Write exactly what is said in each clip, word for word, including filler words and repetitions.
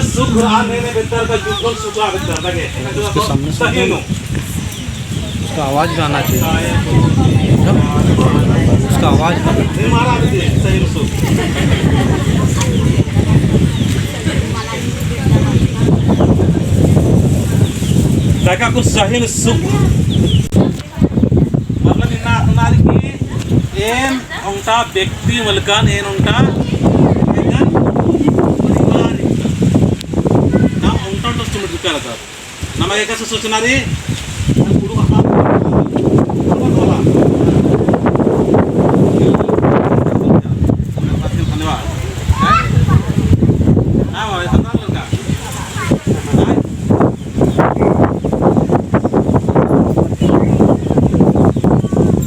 सुख आने ने बेहतर का जुगल सुख आ बेहतर लगे। उसके सामने से सही नो। उसका आवाज़ भी आना चाहिए। उसका आवाज़ भी आना चाहिए। ताकि कुछ सही सुख, मतलब इन्ना अपना की एन ओन्टा व्यक्ति मलकन, एन ओन्टा एन परिवार इन्ना। नाम ओन्टा ओन्टा सोचना दरकार है। नमा एकासे सोचना रई। धन्यवाद। हाँ, हाँ,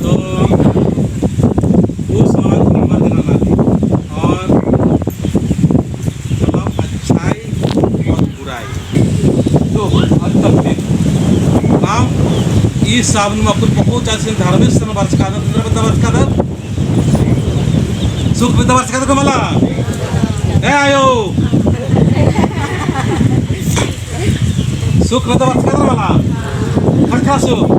तो वो समाज की बात करना थी। और मतलब अच्छाई और बुराई, तो हद तक भी। नाम ई सावन में कुछ बहुत ज्यादा धार्मिक स्थान बरचका दर, इधर बता बरचका दर। सुख बेद्दा बरचका दर का मला? ए आयो। सुख बेद्दा बरचका दर मला? खटका सुख।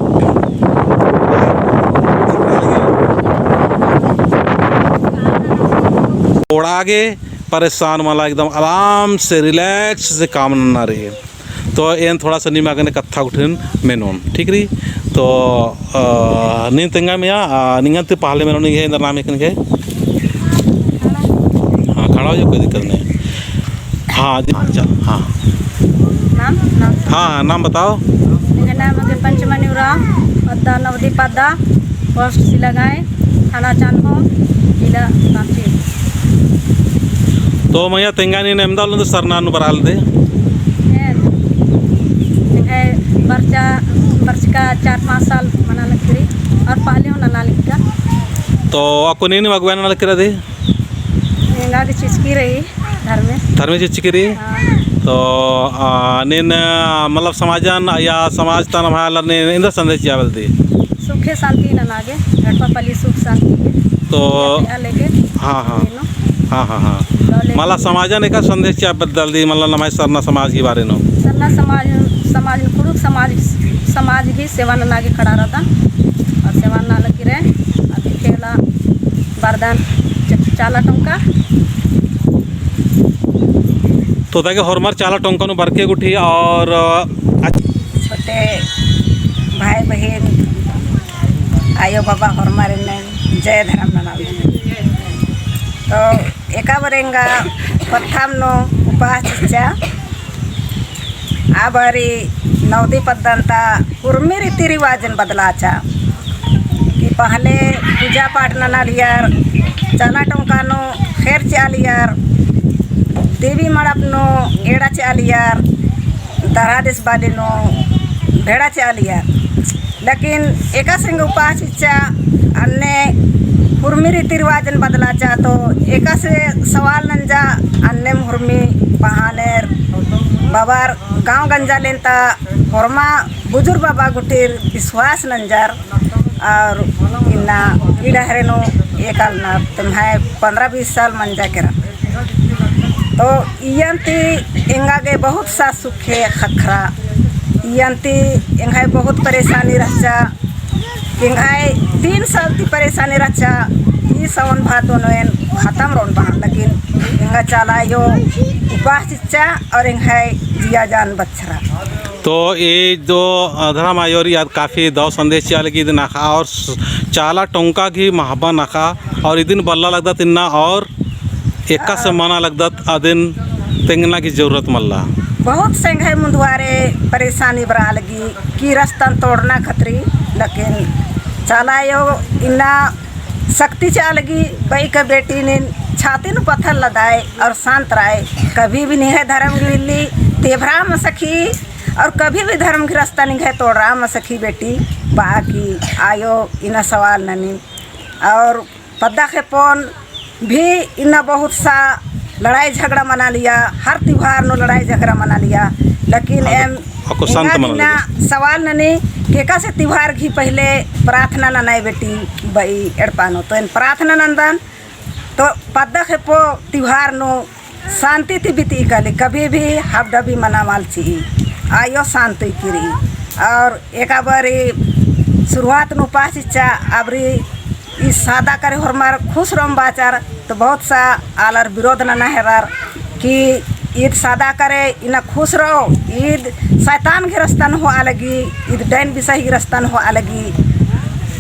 ओड़ा गे परेशान मला, एकदम आराम से relax से काम नन्ना रई। तो एन थोड़ा सा निमा गने कत्था गुट्ठिन मेनोन, ठीक रई। तो, अ, नीन तेंगा मइया, अ, निंगन ती पहले मेनोन, एन्दर नाम हिकन के? हाँ, खड़ा हो जाओ, कोई दिक्कत नहीं। हाँ जी, हाँ, चल, हाँ। नाम, नाम। हाँ, नाम बताओ। मेरा नाम है पंचमणि उराँव, पद्दा नवदी पद्दा, post सिलागाय, थाना चान्हो, जिला राँची। तो मइया तेंगा नीन एवंदा उल्ला सरना नू बरआ लगदय? एन, एंग्है बरचा, बरचका चार पाँच साल मना लगी रई, और पहले हूँ नना लगी का। तो अक्कु नीन अगुवाई नना लगी रई? एंगा गे चिचकी रई, धर्मे। धर्मे चिचकी रई? हाँ। तो, आ, नीन, मतलब समाजन या समाज ता नम्है आलर नीन एन्देर संदेश चिआ बेलदी? सुखे शांति नना गे, एड़पा पल्ली सुख शांति गे। तो या लेके हाँ, हाँ। हाँ, हाँ, हाँ। तो लेके मला समाजन एका संदेश चिआ बेलदी, मतलब नम्है सरना समाज के बारे नू। सरना समाज, समाज नू कुँड़ुख़ समाज, समाज भी सेवा नना गे खड़ा रअदन। और सेवा नना लगी रई, अभी खेला बरदन च-, चाला टोंका। तो ताकि होरमर चाला टोंका नू बरके गुट्ठी और, अ, छोटे भाई बहिन, आयो बाबा होरमारिन जय धर्म नना। तो एका बार एंगा प्रथम नू उपास चिच्चा। आ बारी नवदी पद्दन ता उर्मी रीति रिवाजन बदलाचा। कि पहले पूजा पाठ ननालियर, चाला टोंका नू खेर चिआलियर, देवी मड़प नू एड़ा चिआलियर, दरहा देस बाली नू भेड़ा चिआलियर। लेकिन एकासे एंगा उपास चिच्चा अन्ने उर्मी रीति रिवाजन बदलाचा, तो एकासे सवाल नंजा अन्नेम उर्मी पहानेर बाबर गाँव गंजालिन ता होरमा बुजुर्ग बाबा गुट्ठिर विश्वास नंजर और इन्ना ई डहरे नू एकलनर तेम्है पन्द्रह बीस साल मंजा केरा। तो इय्यन ती एंगा गे बहुत सा सुखे ख़क्खरा। इय्यन ती एंग्है बहुत परेशानी रहचा। एंग्है तीन साल ती परेशानी रहचा। ई सावन भादो नू एन खतम रओन बअन, लेकिन एंगा चाला आयो उपास चिच्चा और एंग्है जिया जान बछरा। तो ई जो धरम आयो रई आद काफी दव संदेश चिआ लगी इदिन अख़ा और चाला टोंका गही महबा नू अख़ा और इदिन बल्ला लगदत इन्ना और एकासे मना लगदत अदिन तेंगना की जरूरत मल्ला। बहुत से एंग्है मुन्दुवारे परेशानी बरआ लगी कि रस्तन तोड़ना खतरी, लेकिन चाला आयो इन्ना शक्ति चिआ लगी, बई का बेटी नीन छाती नू पत्थर लदाय और शांत रअय। कभी भी निंग्है धरम गही इल्ली तेभरा मल सखी और कभी भी धरम गही रस्ता निंग्है तोड़रा मल सखी बेटी, बआ की आयो इन्ना सवाल ननी। और पद्दा खेपोन भी इन्ना बहुत सा लड़ाई झगड़ा मनालिया, हर तिउहार नू लड़ाई झगड़ा मनालिया, लेकिन एम अक्कु शांत मनालिया। सवाल ननी कि एकासे तिउहार गही पहिले प्रार्थना ननाय बेटी बई एड़पा नू, तो एन प्रार्थना नन्दन। तो पद्दा खेपो तिउहार नू शांति ती बीती काली, कभी भी हबडबी मना मल चिई, आयो शांति किरी। और एका बारी शुरुआत नू उपास चिच्चा, अबरी ई सादा करे होरमर खुश रओम बाचर, तो बहुत सा आलर विरोध नना हेरर कि ईद सादा करे इन्ना खुश रओ, ईद शैतान गही रस्ता नू होआ लगी, ईद डैन बिसाही गही रस्ता नू होआ लगी,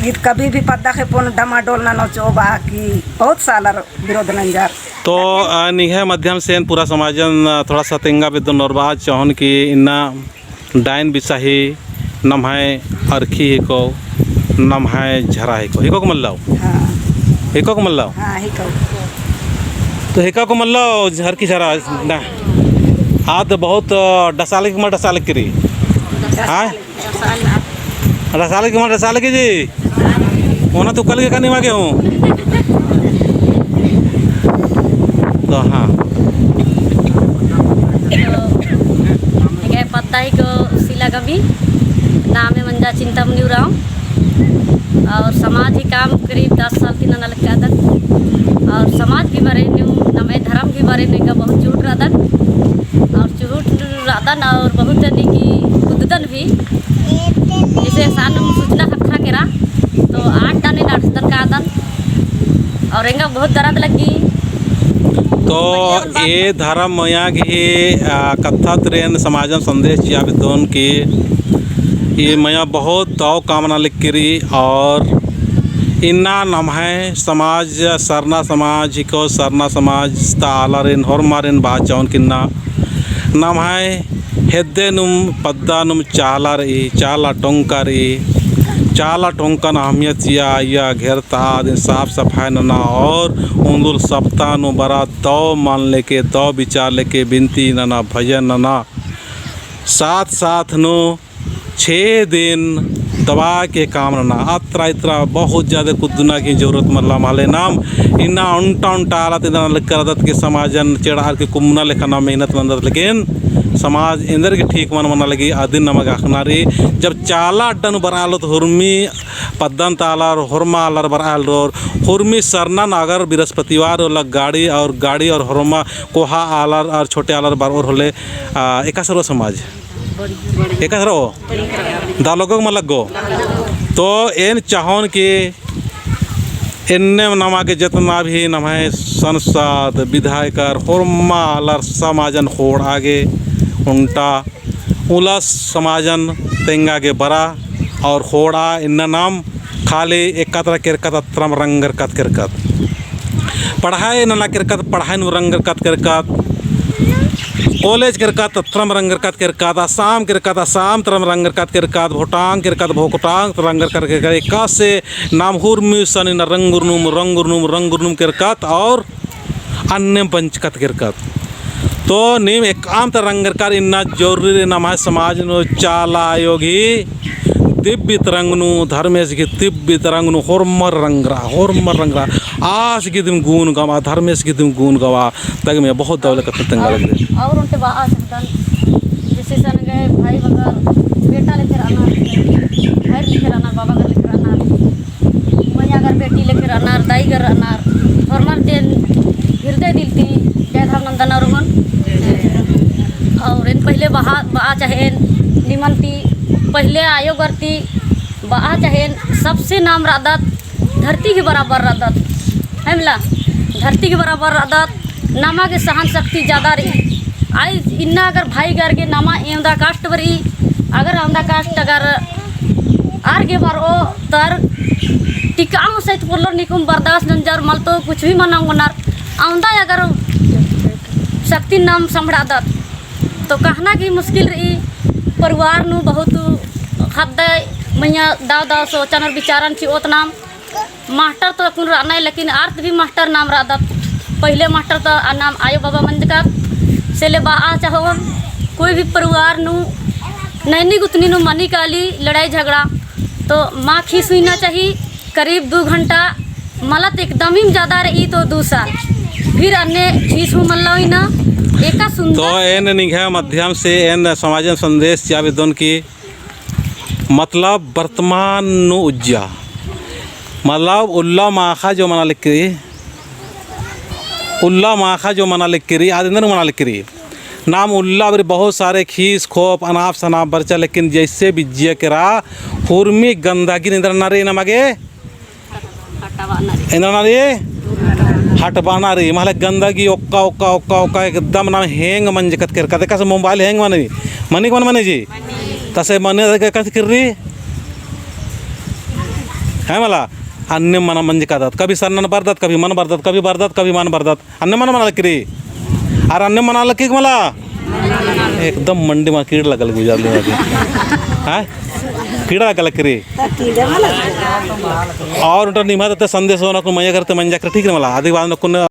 ईद कभी भी पद्दा खेपोन डमाडोल ननो चिओ बआ कि बहुत सा आलर विरोध नंजर। तो, अ, निंग्है माध्यम से एन पूरा समाजन, अ, थोड़ा सा तेंगा बेद्दन और बात चाहोन कि इन्ना डाइन बिसाही नम्है अरखी हिको, नम्है झरा हिको। हिको को मल्लाओ? हाँ। हिको को मल्लाओ? हाँ, हिको। तो हिको को मल्लाओ, अरखी झरा ना? आद बहुत, अ, डसालकी मा डसालकी रई। हाँ? डसालकी मा डसालकी जी। ओना तुक्का लगे का निमा गे हूँ। तो हाँ। तो एंग्है पद्दा हिको शीला गमी, नामे मंजा चिंतामणि उराँव। और समाज ही काम करीब दस साल ती नना लग्गादन। और समाज की बारे नू, नम्है धर्म की बारे नू एंगा बहुत चुहुट रअदन। और चुहुट रअदन और बहुत जनी की कुद्ददन भी। जैसे एहसान नू सूचना ख़क्खरा केरा, तो आठ दाने नाटकदन कादन, और एंगा बहुत दर्द लग्गी। तो ए धर्म मया गही, आ, कत्था तरेन समाजन संदेश चिआ बेद्दोन कि ई मया बहुत दव काम नना लगी रई, और इन्ना नम्है समाज, सरना समाज हिको, सरना समाज ता आलारिन, होरमारिन बाचौन कि इन्ना नम्है हेद्दे नुम पद्दा नुम चाला रई, चाला टोंका रई। चाला टोंकन अहमियत चिआ, अइय्या घेरता आदिन साफ सफाई नना और उन्दुल सप्ताह नू बरा दव मन लेके, दव विचार लेके बिनती नना, भजन नना। साथ साथ नू छे दिन दबा के काम नना। अत्रा इत्रा बहुत ज्यादा कुद्दना की जरूरत मल्ला माले नाम। इन्ना ओन्टा ओन्टा आलर ती इन्ना लक्कर रअदत कि समाजन चेड़ार की कुमना लेखा नाम मेहनत नन्दत, लेकिन समाज एन्देर गे ठीक मल मना लगी, अदिन नमा गे अख़ना रई। जब चाला अड्डा नू बरआ आलर तो हुरमी पद्दन ता आलर, होरमा आलर बरआ आलर, हुरमी सरनन अगर बृहस्पतिवार उल्ला गाड़ी और, गाड़ी और होरमा कोहा आलर और छोटे आलर बरओर होले, आ, एकासे रओ समाज? एकासे रओ? दव लग्गो कि मल लग्गो? तो एन चाहोन कि एन्ने नमा गे जेतना भी नम्है सांसद, विधायकर, होरमा आलर समाजन ख़ोंड़आ गे ओन्टा, उल्ला समाजन तेंगा गे बरा और ख़ोंड़आ। इन्ना नाम खाली एका तरा केरकत, अतरम रंग केरकत, केरकत। पढ़ाई नना केरकत, पढ़ाई नू रंग केरकत, केरकत। कॉलेज केरकत, अतरम रंग केरकत, केरकत। असाम केरकत, असाम तरम रंग केरकत, केरकत। भोटांग केरकत, भोटांग तरम रंग केरकत, केरकत। एकासे नाम हुरमी सन इन्ना रंग उरनुम, रंग उरनुम, रंग उरनुम केरकत और अन्नेम बंचकत केरकत। तो नीम एकअम ता रंग केरकत, इन्ना जरूरी रई नम्है समाज नू चाला आयो गही तिब्बित रंग नू, धर्मेस गही तिब्बित रंग नू होरमर रंगरा, होरमर रंगरा। आस गही दिम गुन गवा, धर्मेस गही दिम गुन गवा, तग में बहुत दव लेखा तेंगा लगी। और ओन्टे बआ सकदन, जैसे सन गे भाई बगर बेटा लेखे रअनर, भाई लेखे रअनर, बाबा गर लेखे रअनर। मइय्याँ गर बेटी लेखे रअनर, दाई गर रअनर, होरमर तेन हृदय दिल ती जय धर्म नन्दन और होन। और एन पहिले बआ, बआ चाहेन निमन ती, पहिले आयो गर ती बआ चाहेन, सबसे नाम रअदत धरती के बराबर रअदत, है मला? धरती के बराबर रअदत, नमा गे सहन शक्ति ज्यादा रई। आइज इन्ना अगर भाई गर गे नमा एवंदा कष्ट बरई, अगर एवंदा कष्ट अगर आर गे बरओ, तर टिकाओ सहित पोल्लोर निकुम बर्दाश्त नंजर मल तो कुछ भी मना ओंगनर। एवंदा अगर शक्ति नाम संभड़ादत, तो कहना की मुश्किल रई। परिवार नू बहुत ख़द्दय मइय्याँ दव दव सोचन और विचारन चिओत नाम। मास्टर तो अक्कुन रअनय, लेकिन आर ती भी मास्टर नाम रअदत। पहिले मास्टर तो नाम आयो बाबा मंजकत। से ले बआ चाहोन, कोई भी परिवार नू नैनी गुतनी नू मनी काली लड़ाई झगड़ा, तो मा खीस हुइना चाही। करीब दू घंटा, मलत एकदम ही ज्यादा रई तो दू साल। फिर अन्ने खीस हूँ मल्ला हुइना, एका सुन्दर। तो एन निंग्है माध्यम से एन समाजन संदेश चिआ बेद्दोन कि मतलब वर्तमान नू उज्जा, मतलब उल्ला माखा जो मना लगी, उल्ला माखा जो मना लगी रई, आद एन्देर मना लगी रई। नाम उल्ला बारी बहुत सारे खीस खोप अनाप सनाप बरचा, लेकिन जैसे बिज्जिया केरा, हुरमी गंदगी एन्देर नना रई नमा गे? एन्देर नना रई? हटबाना रई। महले गंदगी ओक्का, ओक्का, ओक्का, ओक्का एकदम नाम hang मंजकत केरका। देखा से mobile hang मनी। मनी का मल मनी जी? तसे मनी का कस किर्री? है मला? अन्ने मना मंजकादत। कभी सरनन बरदत, कभी मल बरदत, कभी बरदत, कभी मल बरदत। अन्ने मना मना लगी रई। अरा अन्ने मना लगी का मला? एकदम मंडी मा कीड़ा लगा लगी बुझाली मा। हाँ? कीड़ा लगा लगी रई। और उन्टा निम्है तरती संदेश होना को मइय्याँ करते मंजा कर ठीक रई मला। आदि बाद में कुन